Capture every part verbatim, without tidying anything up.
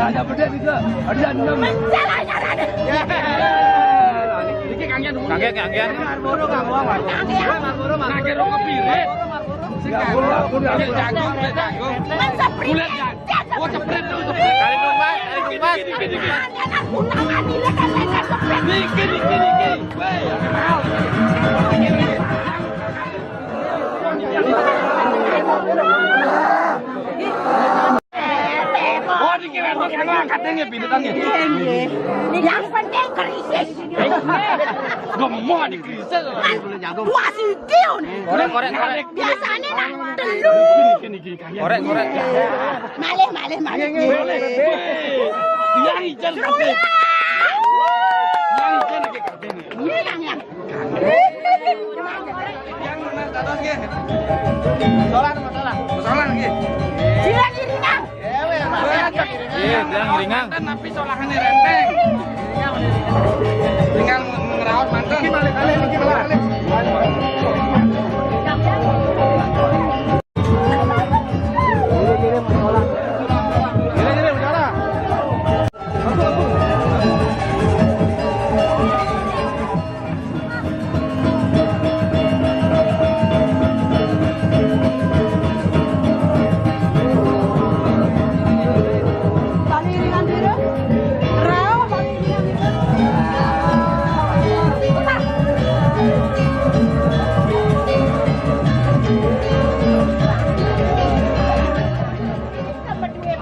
Ada bedé gitu. Ada enam. Mencalanya Raden. Iki kangen dulu. Kangen, kangen. Marlboro kang wong, Mas. Kangen. Marlboro, Mas. Kangen rokok pirit. Sing kangen. Jagung, jagung. Kulit jagung. Kulit jagung. Oh, ceprit dulu, ceprit. Kali dong, Mas. Kali dong, Mas. Dikit, dikit, dikit. Dikit, dikit, dikit. Weh, ya. Oh, dikira aku yang angkat deh, ya, pinderan, ya. Yang penting krisis. Gemuk di krisis. Wah, si Dion. Korek, korek, korek. Biasanya nak telu. Gini, gini, gini, kalian. Korek, korek. Malih, malih, malih. Yang ijen. Seruyan. Yang ijen, gini. Iya, yang, yang. Solah, masalah. Solah lagi. Sila iringan. Iya, dia ngiringan. Tapi solahannya renteng. Tinggal ngeraos manten. Iki balik, balik, iki balik.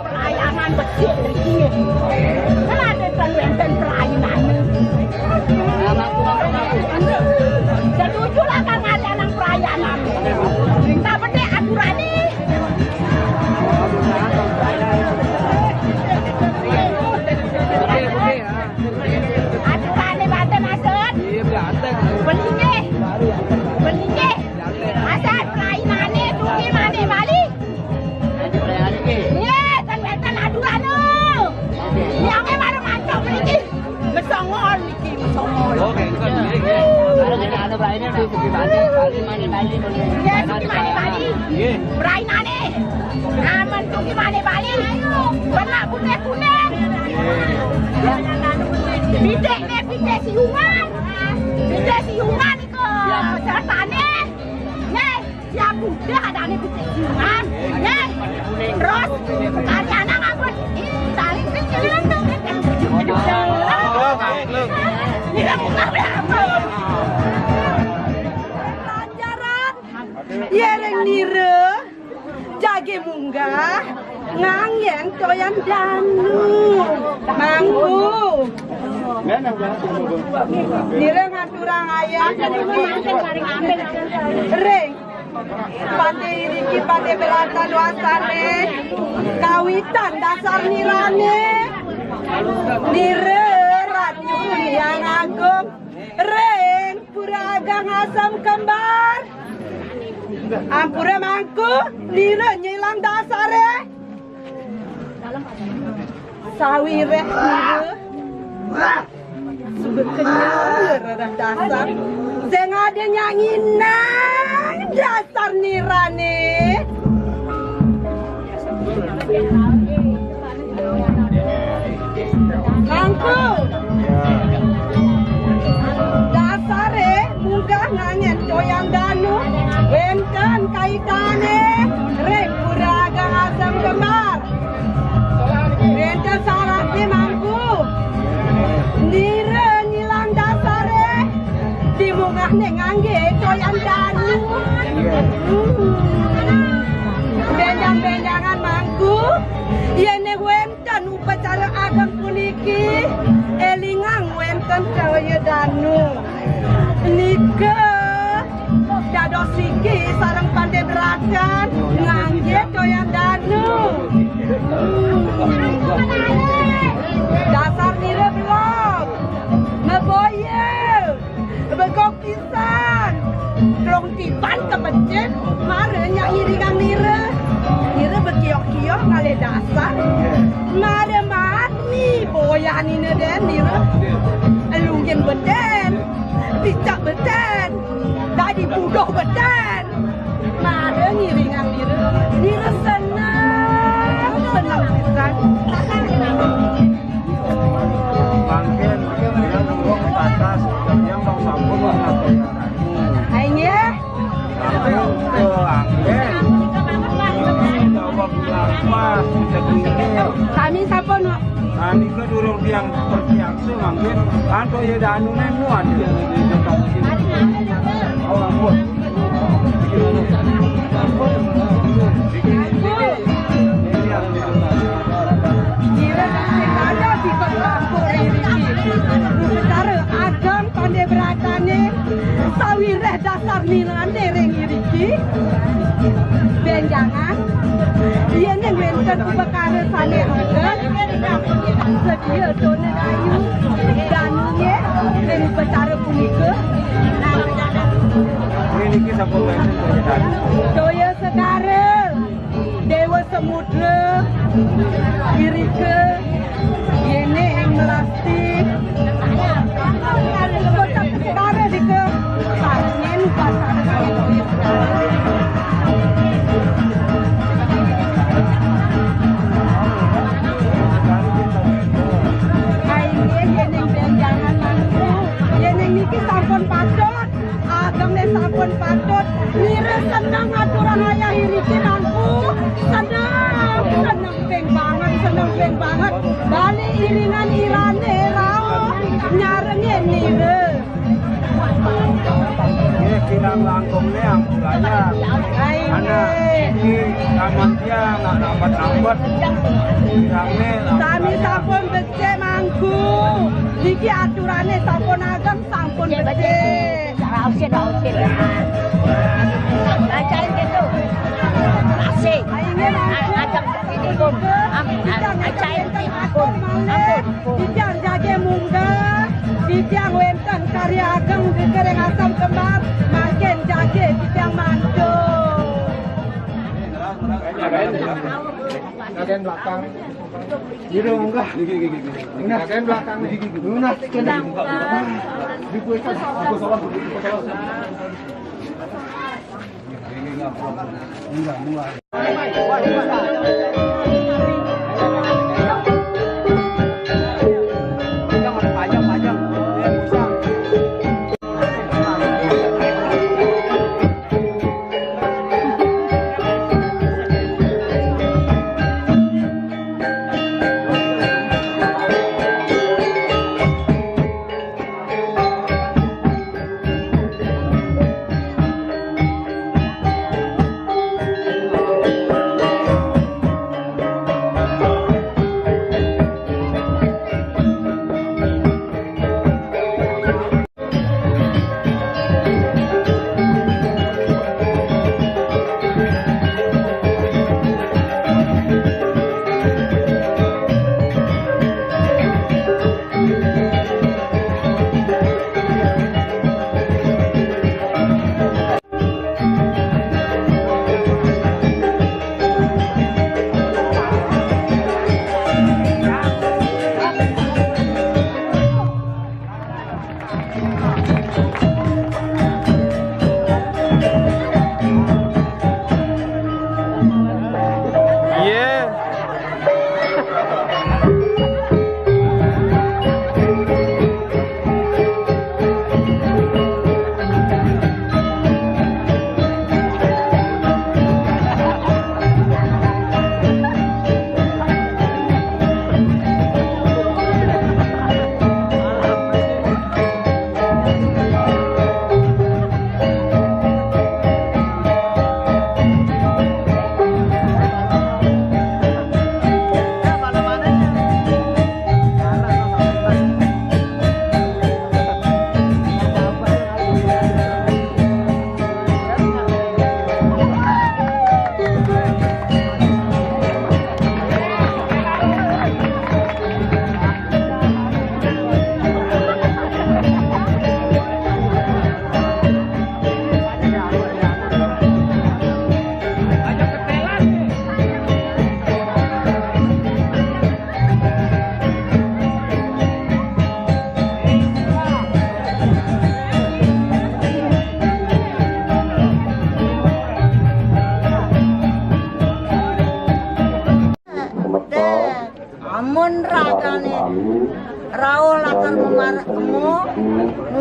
Pelayanan becik mriki. Kan ada kan wonten pelayanan. Setuju lah kan ada nang pelayanan. Minta bedik aturane. Aturane banten maksud. Iya, banten. Belinggih. Belinggih. Maksud pelayanane tuki mane Bali. Nggih, ten wenten aturane. Yang marang mancok mriki. Mesongol niki, mesongol. Oke, itu sendiri, nggih. Kalau kita anu, Pak, ini di segi Bali, Bali, mana Bali, mana? Nggih, segi mana Bali? Nggih. Prainane. Aman tuki mana Bali? Benak putih kuning. Bidikne bidek siungan. Bidek siungan iku. Sertane. Nggih. Siap udah ada nih biji iman. Nih. Terus karyana ngapa? Ih, saling sing jalan tuh. Oh, makhluk. Ini bukan apa? Pelajaran. Yereng nira. Jage munggah. Nganggen toyan danu. Mangku. Nira ngaturang ayah. Ring. Pande iriki pande belatan wasane. Kawitan dasar nirane. Nira Ratu Hyang Agung. Ring pura agang asam kembar. Ampura mangku, nira nyilang dasare. Sawireh nira. Sebekenya rereh dasar. Sing ada nyanginang dasar nirane. Mangku. Dasare munggah ngangen toyan danu. Wenten kaitane ring pura agang asam kembar. Wenten salahne mangku. Nira nyilang dasare. Dimunggahne ngangge toyan danu. Hmm. Benjang-benjangan mangku. Yene wenten upacara ageng puniki elingang wenten kaya danu. Nika dados siki sareng pande berakan ngangge toyan danu. Dasar nira belog, meboye, begok pisan. Klong tiban kepecet, mare nyak ngiringang nira. Nira bekiok-kiok ngalih dasar. Mare mani boy Yanine den, nire. Elungin beten. Cicak beten. Dadi budoh beten. Mare ngiringang nire. Nire seneng, seneng pisan. Mangkin, dia nunggu ke atas, dia mau sabun, atau Aing ya. Sami sampun, Wak. Nah, niki durung tiang pertiaksa mangkin. Kan kok ya danu nemu ada. Oh, ampun. Ngira sing ada di kampung riki. Upacara ageng pandai beratane sawireh dasar nilane ring iriki. Benjangan, yen wenten upakara sane ageng, sedia dona dayu danune ring upacara punika. Niki sampun wenten toya dayu. Toya segara, Dewa Samudra, irika, yene ing melasti, kota segara dika, panyen pasar. Aine yene benjangan mangku, yene niki sampun patut. Ageng ne sampun patut. Nire seneng aturang ayah iriki mangku. Seneng, seneng ping banget, seneng ping banget. Bali iringan irane rauh nyarengin nire. Nggih, kirang langkung ne ampuraya. Aina. Anak niki taman tiang, nak nambat-nambat. Kirang ne. Sami sampun becik mangku. Niki aturane sampun ageng, sampun becik. Rausin, rausin. Bacain gitu. Asik. Ajak sini pun. Amin. Acain sini pun. Ampun. Titiang jage munggah, titiang wenten karya ageng dikering asam kembar, makin jage titiang mantu. Bagian belakang. Gitu, munggah. Lunas. Bagian belakang. Lunas. Di pusat.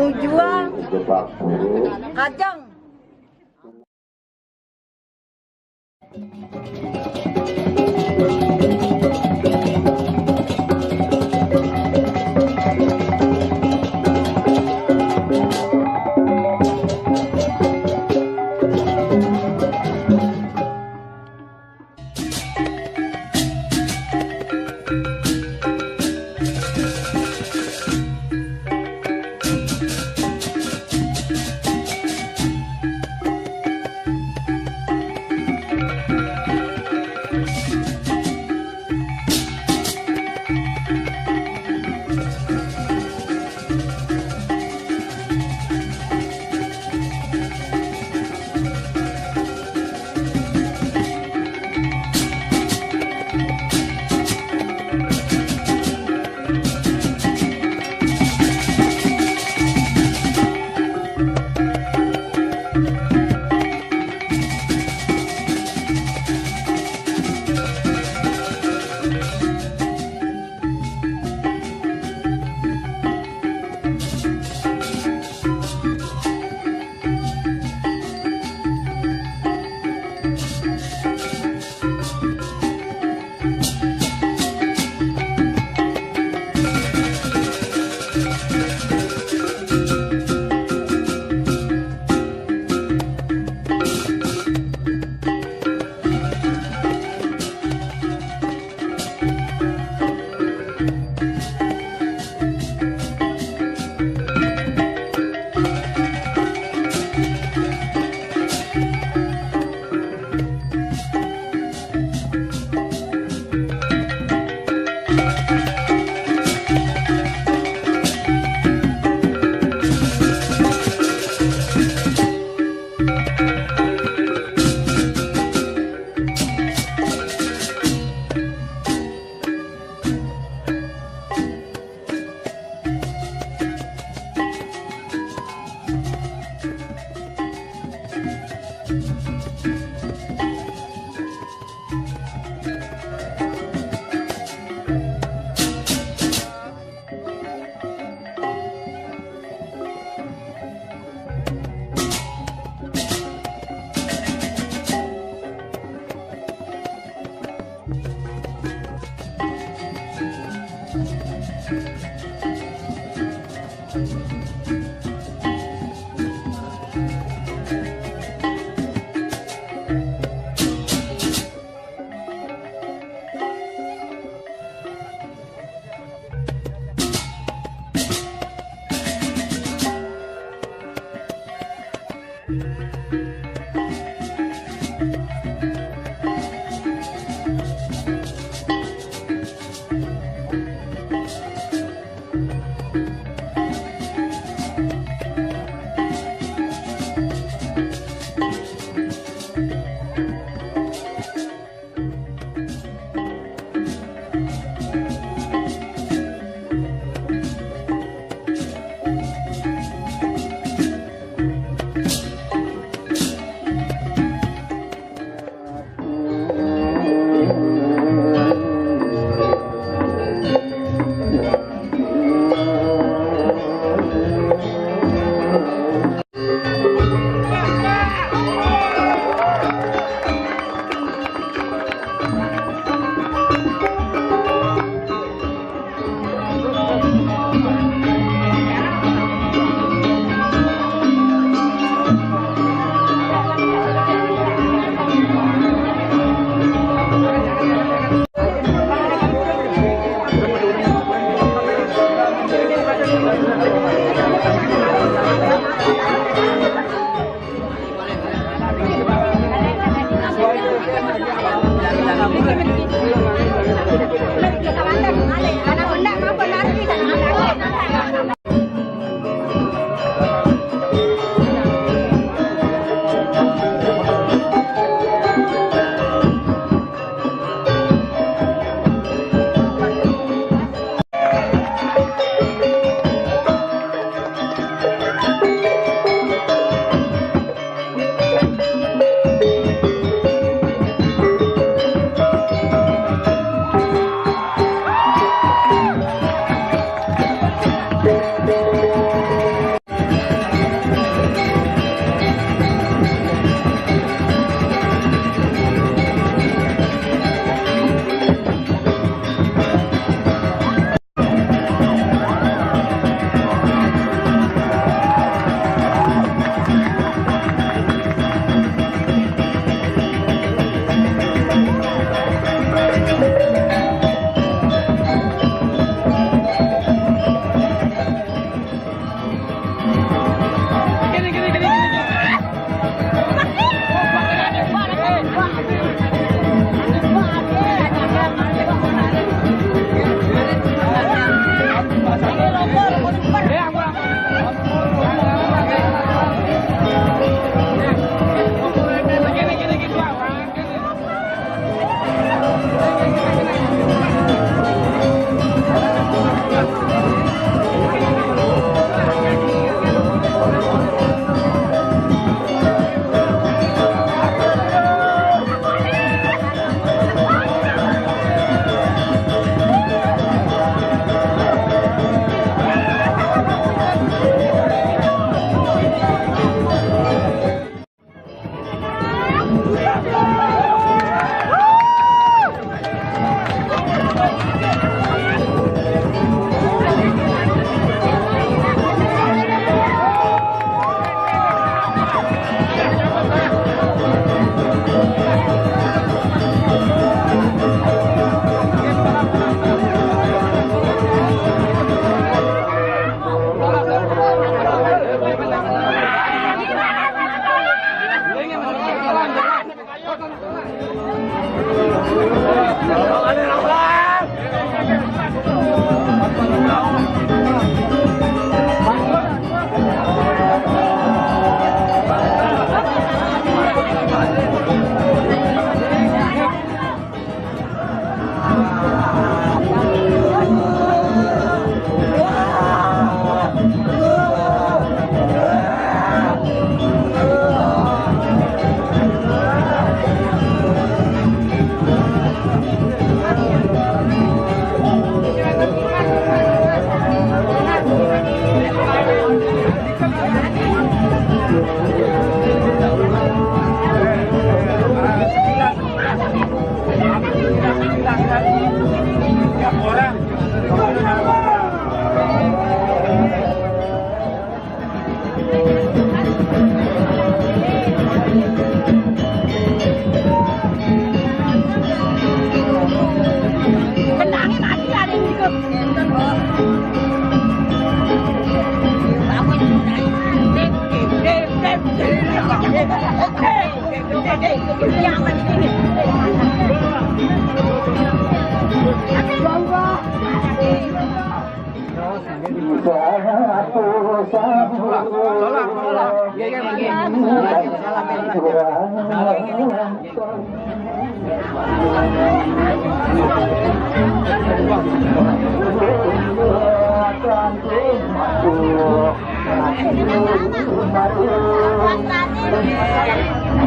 Tujuan. Kacang.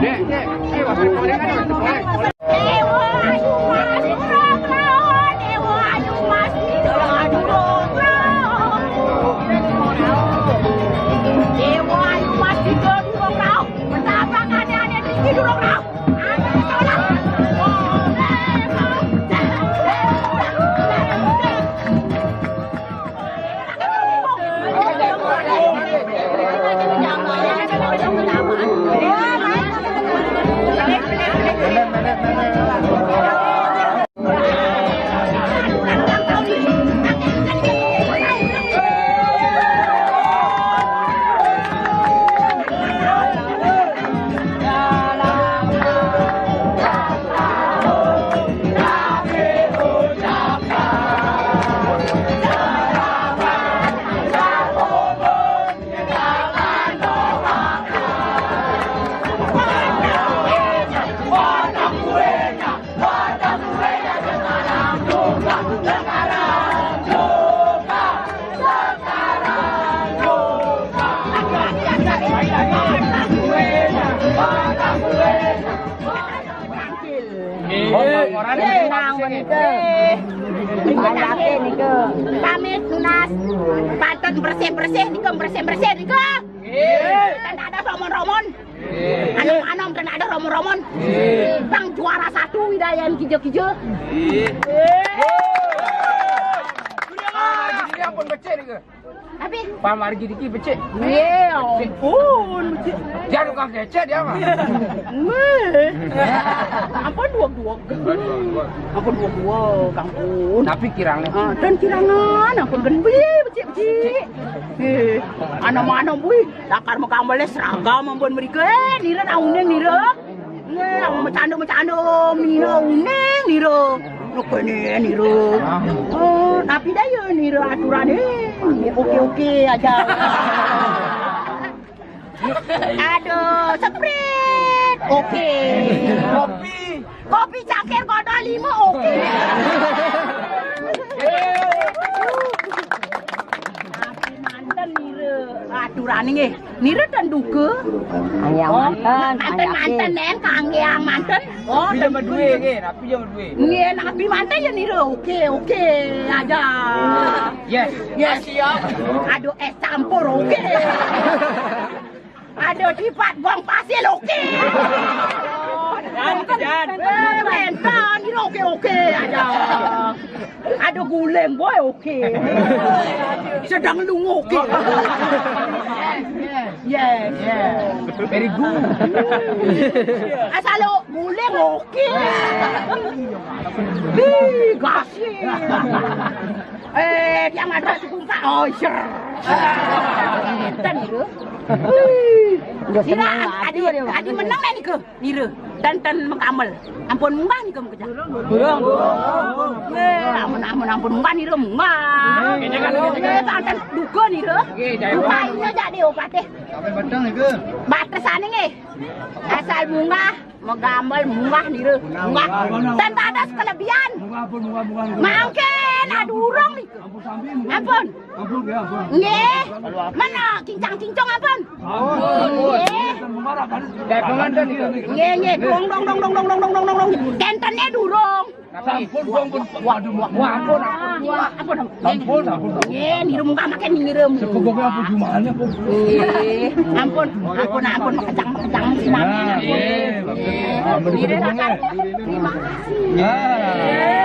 Dek, dek, ayo, Mas, boleh kan? Boleh. Dewa Ayu Mas, turun lawan Dewa Ayu Mas, turun, turun. Dewa Ayu Mas, turun, turun, turun. Bertabrakan, aneh-aneh, tinggi, turun, turun. Aneh, turun. Nang menika. Banyakin nika. Kami tunas pantun bersih-bersih nika, bersih-bersih nika. Kan ada romon-romon. Anom-anom kan ada romon-romon. Bang juara satu widayan kijo-kijo. Ini ampun becik nika. Tapi pamargi diki becik. Iya, ampun, becik. Dia tukang kecek dia mah. Weh. Ampun dua-dua. Ampun dua-dua, ampun. Tapi kirangnya. Ah, dan kirangan, ampun, kan becik, becik, becik. Eh, anak mana, bui? Lakar makambalnya seragam, ampun, mereka. Eh, nira, naunnya, nira. Iya, macando-macando, mira uning nira. Rupane nira. Oh, tapi dah ya nira aturane. Oke-oke aja. Aduh, seprit. Oke. Kopi. Kopi cangkir kotor lima, oke. Tapi manten nira aturane nggih. Nira ten duka. Kangge manten, manten, manten, nen, kangge manten. Oh, tapi jam dua nggih, tapi jam dua. Nggih, napi manten ya nira. Oke, oke aja. Yes. Yes. Siap. Aduh, es campur, oke. Aduh, tipat gong pasir, oke. Jan, jan. Eh, mentan, nira oke, oke aja. Ada guling, boy, oke. Sedang lu oke. Yes. Yes. Very good. Asal lu guling, oke. Ih, gasir. Eh, dia madras suku empat. Oh, syer. Ten itu. Wih. Udah senang hati dia. Tadi menang nih ke. Nira, dan ten mengkamel. Ampun munggah nika mengkejak. Durung. Weh, ampun, ampun, ampun munggah nira munggah. Nggih, jangan. Weh, ten duka nira. Nggih, jangan. Duka ini aja diobatih. Sampai batang nika. Batesane nggih. Asal munggah, megamel munggah nira. Munggah. Ten dados kelebihan. Munggah ampun, munggah, munggah, munggah. Mangkin aduh urung nika. Ampun sami, munggah. Ampun. Ampun ya, ampun. Nggih. Mana kincang-kincung ampun? Ampun. Nggih. Dagangan ten niku. Nggih, nggih, dong, dong, dong, dong, dong, dong, dong, dong, dong. Tentene durung. Sampun, dong, pun. Waduh, wah, wah, ampun, ampun. Wah, ampun, ampun. Sampun, sampun, sampun. Nggih, niru muka makin ngirim. Sepegoknya apa jumahnya, Bu? Nggih, ampun, ampun, ampun, makejang, makejang, sinamnya. Nah, nggih, bagus. Ampun, nggih, bagus, Kakak. Terima kasih. Nah. Nggih.